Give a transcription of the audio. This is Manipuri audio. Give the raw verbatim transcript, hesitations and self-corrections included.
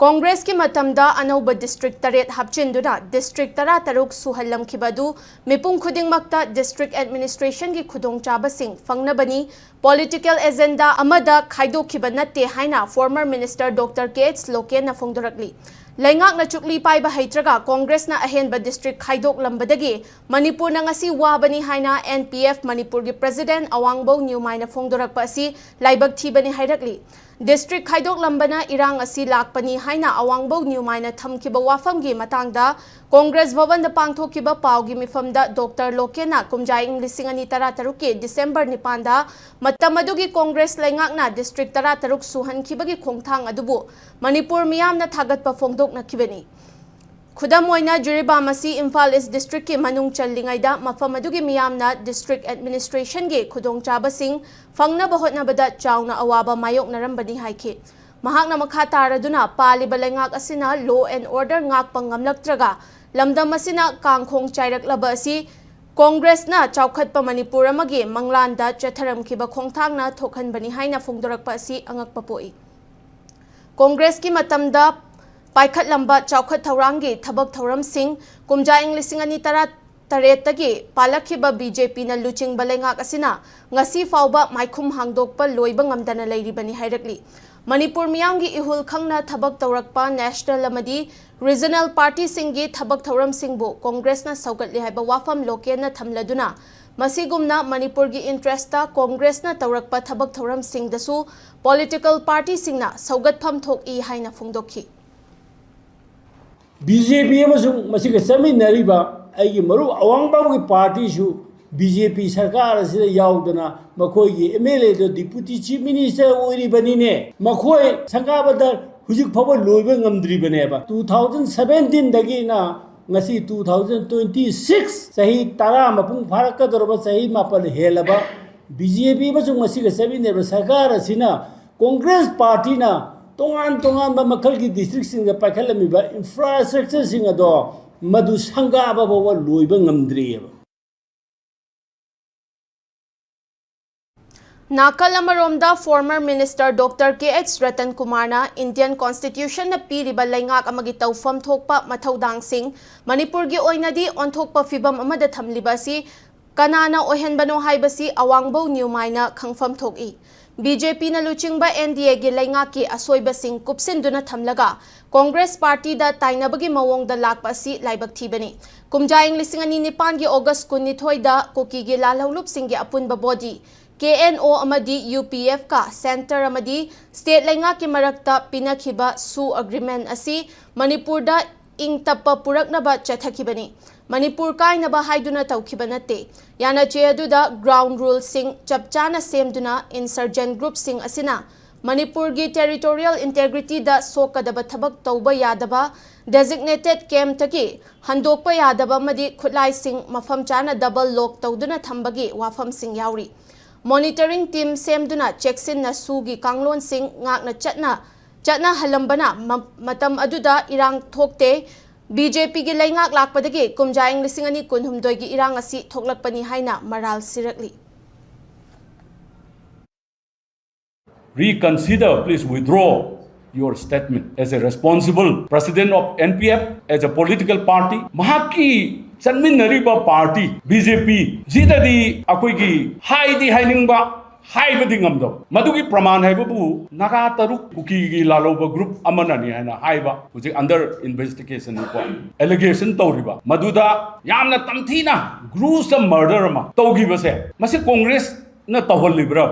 ꯀꯣꯡꯒ꯭ꯔꯦꯁꯀꯤ ꯃꯇꯝꯗ ꯑꯅꯧꯕ ꯗꯤꯁꯇ꯭ꯔꯤꯛ ꯇꯔꯦꯠ ꯍꯥꯞꯆꯤꯟꯗꯨꯅ ꯗꯤꯁꯇ꯭ꯔꯤꯛ ꯇꯔꯥꯇꯔꯨꯛ ꯁꯨꯍꯜꯂꯝꯈꯤꯕ ꯑꯗꯨ ꯃꯤꯄꯨꯝ ꯈꯨꯗꯤꯡꯃꯛꯇ ꯗꯤꯁꯇ꯭ꯔꯤꯛ ꯑꯦꯗꯃꯤꯅꯤꯁꯇ꯭ꯔꯦꯁꯟꯒꯤ ꯈꯨꯗꯣꯡꯆꯥꯕꯁꯤꯡ ꯐꯪꯅꯕꯅꯤ, ꯄꯣꯂꯤꯇꯤꯀꯦꯜ ꯑꯦꯖꯦꯟꯗꯥ ꯑꯃꯗ ꯈꯥꯏꯗꯣꯛꯈꯤꯕ ꯅꯠꯇꯦ ꯍꯥꯏꯅ ꯐꯣꯔꯃꯔ ꯃꯤꯅꯤꯁꯇꯔ ꯗꯣꯛꯇꯔ ꯀꯦ ꯑꯩꯆ ꯂꯣꯀꯦꯟꯅ ꯐꯣꯡꯗꯣꯔꯛꯂꯤ꯫ ꯂꯩꯉꯥꯛꯅ ꯆꯨꯛꯂꯤ ꯄꯥꯏꯕ ꯍꯩꯇ꯭ꯔꯒ ꯀꯣꯡꯒ꯭ꯔꯦꯁꯅ ꯑꯍꯦꯟꯕ ꯗꯤꯁꯇ꯭ꯔꯤꯛ ꯈꯥꯏꯗꯣꯛꯂꯝꯕꯗꯒꯤ ꯃꯅꯤꯄꯨꯔꯅ ꯉꯁꯤ ꯋꯥꯕꯅꯤ ꯍꯥꯏꯅ ꯑꯦꯟ ꯄꯤ ꯑꯦꯐ ꯃꯅꯤꯄꯨꯔꯒꯤ ꯄ꯭ꯔꯦꯁꯤꯗꯦꯟꯠ ꯑꯋꯥꯡꯕꯧ ꯅ꯭ꯌꯨꯃꯥꯏꯅ ꯐꯣꯡꯗꯣꯔꯛꯄ ꯑꯁꯤ ꯂꯥꯏꯕꯛ ꯊꯤꯕꯅꯤ ꯍꯥꯏꯔꯛꯂꯤ꯫ ꯗꯤꯁꯇ꯭ꯔꯤꯛ ꯈꯥꯏꯗꯣꯛꯂꯝꯕꯅ ꯏꯔꯥꯡ ꯑꯁꯤ ꯂꯥꯛꯄꯅꯤ ꯍꯥꯏꯅ ꯑꯋꯥꯡꯕꯧ ꯅ꯭ꯌꯨꯃꯥꯏꯅ ꯊꯝꯈꯤꯕ ꯋꯥꯐꯝꯒꯤ ꯃꯇꯥꯡꯗ ꯀꯣꯡꯒ꯭ꯔꯦꯁ ꯚꯕꯟꯗ ꯄꯥꯡꯊꯣꯛꯈꯤꯕ ꯄꯥꯎꯒꯤ ꯃꯤꯐꯝꯗ ꯗꯣꯛꯇꯔ ꯂꯣꯀꯦꯟꯅ ꯀꯨꯝꯖꯥ ꯏꯪ ꯂꯤꯁꯤꯡ ꯑꯅꯤ ꯇꯔꯥꯇꯔꯨꯛꯀꯤ ꯗꯤꯁꯦꯝꯕꯔ ꯅꯤꯄꯥꯟꯗ ꯃꯇꯝ ꯑꯗꯨꯒꯤ ꯀꯣꯡꯒ꯭ꯔꯦꯁ ꯂꯩꯉꯥꯛꯅ ꯗꯤꯁꯇ꯭ꯔꯤꯛ ꯇꯔꯥꯇꯔꯨꯛ ꯁꯨꯍꯟꯈꯤꯕꯒꯤ ꯈꯣꯡꯊꯥꯡ ꯑꯗꯨꯕꯨ ꯃꯅꯤꯄꯨꯔ ꯃꯤꯌꯥꯝꯅ ꯊꯥꯒꯠꯄ ꯐꯣꯡꯗꯣꯛꯅꯈꯤꯕꯅꯤ꯫ ꯈꯨꯗꯝ ꯑꯣꯏꯅ, ꯖꯤꯔꯤꯕꯥꯝ ꯑꯁꯤ ꯏꯝꯐꯥꯜ ꯏꯁ ꯗꯤꯁꯇ꯭ꯔꯤꯛꯀꯤ ꯃꯅꯨꯡ ꯆꯜꯂꯤꯉꯩꯗ ꯃꯐꯝ ꯑꯗꯨꯒꯤ ꯃꯤꯌꯥꯝꯅ ꯗꯤꯁꯇ꯭ꯔꯤꯛ ꯑꯦꯗꯃꯤꯅꯤꯁꯇ꯭ꯔꯦꯁꯟꯒꯤ ꯈꯨꯗꯣꯡꯆꯥꯕꯁꯤꯡ ꯐꯪꯅꯕ ꯍꯣꯠꯅꯕꯗ ꯆꯥꯎꯅ ꯑꯋꯥꯕ ꯃꯥꯌꯣꯛꯅꯔꯝꯕꯅꯤ ꯍꯥꯏꯈꯤ꯫ ꯃꯍꯥꯛꯅ ꯃꯈꯥ ꯇꯥꯔꯗꯨꯅ ꯄꯥꯜꯂꯤꯕ ꯂꯩꯉꯥꯛ ꯑꯁꯤꯅ law and order ꯉꯥꯛꯄ ꯉꯝꯂꯛꯇ꯭ꯔꯒ ꯂꯝꯗꯝ ꯑꯁꯤꯅ ꯀꯥꯡꯈꯣꯡ ꯆꯥꯏꯔꯛꯂꯕ ꯑꯁꯤ ꯀꯣꯡꯒ꯭ꯔꯦꯁꯅ ꯆꯥꯎꯈꯠꯄ ꯃꯅꯤꯄꯨꯔ ꯑꯃꯒꯤ ꯃꯪꯂꯥꯟꯗ ꯆꯠꯊꯔꯝꯈꯤꯕ ꯈꯣꯡꯊꯥꯡꯅ ꯊꯣꯛꯍꯟꯕꯅꯤ ꯍꯥꯏꯅ ꯐꯣꯡꯗꯣꯔꯛꯄ ꯑꯁꯤ ꯑꯉꯛꯄ ꯄꯣꯛꯏ꯫ ꯀꯣꯡꯒ꯭ꯔꯦꯁꯀꯤ ꯃꯇꯝꯗ ꯄꯥꯏꯈꯠꯂꯝꯕ ꯆꯥꯎꯈꯠ ꯊꯧꯔꯥꯡꯒꯤ ꯊꯕꯛ ꯊꯧꯔꯝꯁꯤꯡ ꯀꯨꯝꯖꯥ ꯏꯪ ꯂꯤꯁꯤꯡ ꯑꯅꯤ ꯇꯔꯥ ꯇꯔꯦꯠꯇꯒꯤ ꯄꯥꯜꯂꯛꯈꯤꯕ ꯕꯤ ꯖꯦ ꯄꯤꯅ ꯂꯨꯆꯤꯡꯕ ꯂꯩꯉꯥꯛ ꯑꯁꯤꯅ ꯉꯁꯤ ꯐꯥꯎꯕ ꯃꯥꯏꯈꯨꯝ ꯍꯥꯡꯗꯣꯛꯄ ꯂꯣꯏꯕ ꯉꯝꯗꯅ ꯂꯩꯔꯤꯕꯅꯤ ꯍꯥꯏꯔꯛꯂꯤ꯫ ꯃꯅꯤꯄꯨꯔ ꯃꯤꯌꯥꯝꯒꯤ ꯏꯍꯨꯜ ꯈꯪꯅ ꯊꯕꯛ ꯇꯧꯔꯛꯄ ꯅꯦꯁꯅꯦꯜ ꯑꯃꯗꯤ ꯔꯤꯖꯅꯦꯜ ꯄꯥꯔꯇꯤꯁꯤꯡꯒꯤ ꯊꯕꯛ ꯊꯧꯔꯝꯁꯤꯡꯕꯨ ꯀꯣꯡꯒ꯭ꯔꯦꯁꯅ ꯁꯧꯒꯠꯂꯤ ꯍꯥꯏꯕ ꯋꯥꯐꯝ ꯂꯣꯀꯦꯟꯅ ꯊꯝꯂꯗꯨꯅ, ꯃꯁꯤꯒꯨꯝꯅ ꯃꯅꯤꯄꯨꯔꯒꯤ ꯏꯟꯇꯔꯦꯁꯇ ꯀꯣꯡꯒ꯭ꯔꯦꯁꯅ ꯇꯧꯔꯛꯄ ꯊꯕꯛ ꯊꯧꯔꯝꯁꯤꯡꯗꯁꯨ ꯄꯣꯂꯤꯇꯤꯀꯦꯜ ꯄꯥꯔꯇꯤꯁꯤꯡꯅ ꯁꯧꯒꯠꯐꯝ ꯊꯣꯛꯏ ꯍꯥꯏꯅ ꯐꯣꯡꯗꯣꯛꯈꯤ꯫ ꯕꯤ ꯖꯦ ꯄꯤ ꯑꯃꯁꯨꯡ ꯃꯁꯤꯒ ꯆꯠꯃꯤꯟꯅꯔꯤꯕ ꯑꯩꯒꯤ ꯃꯔꯨꯞ ꯑꯋꯥꯡꯕꯥꯎꯒꯤ ꯄꯥꯔꯇꯤꯁꯨ ꯕꯤ ꯖꯦ ꯄꯤ ꯁꯔꯀꯥꯔ ꯑꯁꯤꯗ ꯌꯥꯎꯗꯅ ꯃꯈꯣꯏꯒꯤ ꯑꯦꯝ ꯑꯦꯜ ꯑꯦꯗꯣ ꯗꯤꯄꯨꯇꯤ ꯆꯤꯐ ꯃꯤꯅꯤꯁꯇꯔ ꯑꯣꯏꯔꯤꯕꯅꯤꯅꯦ꯫ ꯃꯈꯣꯏ ꯁꯪꯒꯥꯕꯗ ꯍꯧꯖꯤꯛ ꯐꯥꯎꯕ ꯂꯣꯏꯕ ꯉꯝꯗ꯭ꯔꯤꯕꯅꯦꯕ꯫ ꯇꯨ ꯊꯥꯎꯖꯟ ꯁꯕꯦꯟꯇꯤꯟꯗꯒꯤꯅ ꯉꯁꯤ ꯇꯨ ꯊꯥꯎꯖꯟ ꯇ꯭ꯋꯦꯟꯇꯤ ꯁꯤꯛꯁ, ꯆꯍꯤ ꯇꯔꯥ ꯃꯄꯨꯡ ꯐꯥꯔꯛꯀꯗꯧꯔꯕ ꯆꯍꯤ ꯃꯥꯄꯜ ꯍꯦꯜꯂꯕ ꯕꯤ ꯖꯦ ꯄꯤ ꯑꯃꯁꯨꯡ ꯃꯁꯤꯒ ꯆꯠꯃꯤꯟꯅꯔꯤꯕ ꯁꯔꯀꯥꯔ ꯑꯁꯤꯅ ꯀꯣꯡꯒ꯭ꯔꯦꯁ ꯄꯥꯔꯇꯤꯅ ꯇꯣꯉꯥꯟ ꯇꯣꯉꯥꯟꯕ ꯃꯈꯜꯒꯤ ꯗꯤꯁꯇ꯭ꯔꯤꯛꯁꯤꯡꯗ ꯄꯥꯏꯈꯠꯂꯝꯃꯤꯕ ꯏꯟꯐ꯭ꯔꯥꯁ꯭ꯇ꯭ꯔꯛꯆꯔꯁꯤꯡ ꯑꯗꯣ ꯃꯗꯨ ꯁꯪꯒꯥꯕ ꯐꯥꯎꯕ ꯂꯣꯏꯕ ꯉꯝꯗ꯭ꯔꯤꯑꯕ꯫ ꯅꯥꯀꯜ ꯑꯃꯔꯣꯝꯗ, former minister Doctor K H Ratan Kumar ꯅ Indian Constitution ꯅ ꯄꯤꯔꯤꯕ ꯂꯩꯉꯥꯛ ꯑꯃꯒꯤ ꯇꯧꯐꯝ ꯊꯣꯛꯄ ꯃꯊꯧꯗꯥꯡꯁꯤꯡ ꯃꯅꯤꯄꯨꯔꯒꯤ ꯑꯣꯏꯅꯗꯤ ꯑꯣꯟꯊꯣꯛꯄ ꯐꯤꯚꯝ ꯑꯃꯗ ꯊꯝꯂꯤꯕ ꯑꯁꯤ ꯀꯅꯥꯅ ꯑꯣꯏꯍꯟꯕꯅꯣ ꯍꯥꯏꯕꯁꯤ ꯑꯋꯥꯡꯕꯧ ꯅ꯭ꯌꯨꯃꯥꯏꯅ ꯈꯪꯐꯝ ꯊꯣꯛꯏ꯫ B J P ꯅ ꯂꯨꯆꯤꯡꯕ N D A ꯒꯤ ꯂꯩꯉꯥꯛꯀꯤ ꯑꯁꯣꯏꯕꯁꯤꯡ ꯀꯨꯞꯁꯤꯟꯗꯨꯅ ꯊꯝꯂꯒ Congress party ꯗ ꯇꯥꯏꯅꯕꯒꯤ ꯃꯑꯣꯡꯗ ꯂꯥꯛꯄ ꯑꯁꯤ ꯂꯥꯏꯕꯛ ꯊꯤꯕꯅꯤ꯫ ꯀꯨꯝꯖꯥ ꯏꯪ ꯂꯤꯁꯤꯡ ꯑꯅꯤ ꯅꯤꯄꯥꯟꯒꯤ August ꯀꯨꯟꯅꯤꯊꯣꯏꯗ ꯀꯨꯀꯤꯒꯤ ꯂꯥꯜꯍꯧꯂꯨꯞꯁꯤꯡꯒꯤ ꯑꯄꯨꯟꯕ body K N O ꯑꯃꯗꯤ U P F ꯀ centre ꯑꯃꯗꯤ state ꯂꯩꯉꯥꯛꯀꯤ ꯃꯔꯛꯇ ꯄꯤꯅꯈꯤꯕ ꯁꯨ agreement ꯑꯁꯤ ꯃꯅꯤꯄꯨꯔꯗ ꯏꯪ ꯇꯞꯄ ꯄꯨꯔꯛꯅꯕ ꯆꯠꯊꯈꯤꯕꯅꯤ꯫ ꯃꯅꯤꯄꯨꯔ ꯀꯥꯏꯅꯕ ꯍꯥꯏꯗꯨꯅ ꯇꯧꯈꯤꯕ ꯅꯠꯇꯦ꯫ ꯌꯥꯅꯆꯦ ꯑꯗꯨꯗ ground ruleꯁꯤꯡ ꯆꯞ ꯆꯥꯅ ꯁꯦꯝꯗꯨꯅ insurgent groupꯁꯤꯡ ꯑꯁꯤꯅ ꯃꯅꯤꯄꯨꯔꯒꯤ territorial integrityꯗ ꯁꯣꯛꯀꯗꯕ ꯊꯕꯛ ꯇꯧꯕ ꯌꯥꯗꯕ, designated campꯇꯒꯤ ꯍꯟꯗꯣꯛꯄ ꯌꯥꯗꯕ ꯑꯃꯗꯤ ꯈꯨꯠꯂꯥꯏꯁꯤꯡ ꯃꯐꯝ ꯆꯥꯅ double lock ꯇꯧꯗꯨꯅ ꯊꯝꯕꯒꯤ ꯋꯥꯐꯝꯁꯤꯡ ꯌꯥꯎꯔꯤ꯫ Monitoring team ꯁꯦꯝꯗꯨꯅ ꯆꯦꯛꯁꯤꯟꯅ ꯁꯨꯒꯤ ꯀꯥꯡꯂꯣꯟꯁꯤꯡ ꯉꯥꯛꯅ ꯆꯠꯅ ꯆꯠꯅꯍꯜꯂꯝꯕꯅ ꯃ-, ꯃꯇꯝ ꯑꯗꯨꯗ ꯏꯔꯥꯡ ꯊꯣꯛꯇꯦ꯫ B J Pꯒꯤ ꯂꯩꯉꯥꯛ ꯂꯥꯛꯄꯗꯒꯤ ꯀꯨꯝꯖꯥ ꯏꯪ ꯂꯤꯁꯤꯡ ꯑꯅꯤ ꯀꯨꯟꯍꯨꯝꯗꯣꯏꯒꯤ ꯏꯔꯥꯡ ꯑꯁꯤ ꯊꯣꯛꯂꯛꯄꯅꯤ ꯍꯥꯏꯅ ꯃꯔꯥꯜ ꯁꯤꯔꯛꯂꯤ꯫ Reconsider, please withdraw your statement as a responsible president of N P F, as a political party. ꯃꯍꯥꯛꯀꯤ ꯆꯠꯃꯤꯟꯅꯔꯤꯕ party B J P ꯁꯤꯗꯗꯤ ꯑꯩꯈꯣꯏꯒꯤ ꯍꯥꯏꯗꯤ ꯍꯥꯏꯅꯤꯡꯕ, ꯍꯥꯏꯕꯗꯤ ꯉꯝꯗꯕ꯫ ꯃꯗꯨꯒꯤ ꯄ꯭ꯔꯃꯥꯟ ꯍꯥꯏꯕꯕꯨ ꯅꯥꯒꯥ ꯇꯔꯨꯛ ꯀꯨꯀꯤꯒꯤ ꯂꯥꯜꯍꯧꯕ group ꯑꯃꯅꯅꯤ ꯍꯥꯏꯅ ꯍꯥꯏꯕ, ꯍꯧꯖꯤꯛ under investigationꯅꯤꯀꯣ, allegation ꯇꯧꯔꯤꯕ꯫ ꯃꯗꯨꯗ ꯌꯥꯝꯅ ꯇꯝꯊꯤꯅ gruesome murder ꯑꯃ ꯇꯧꯈꯤꯕꯁꯦ, ꯃꯁꯤ Congressꯅ ꯇꯧꯍꯜꯂꯤꯕ꯭ꯔꯥ?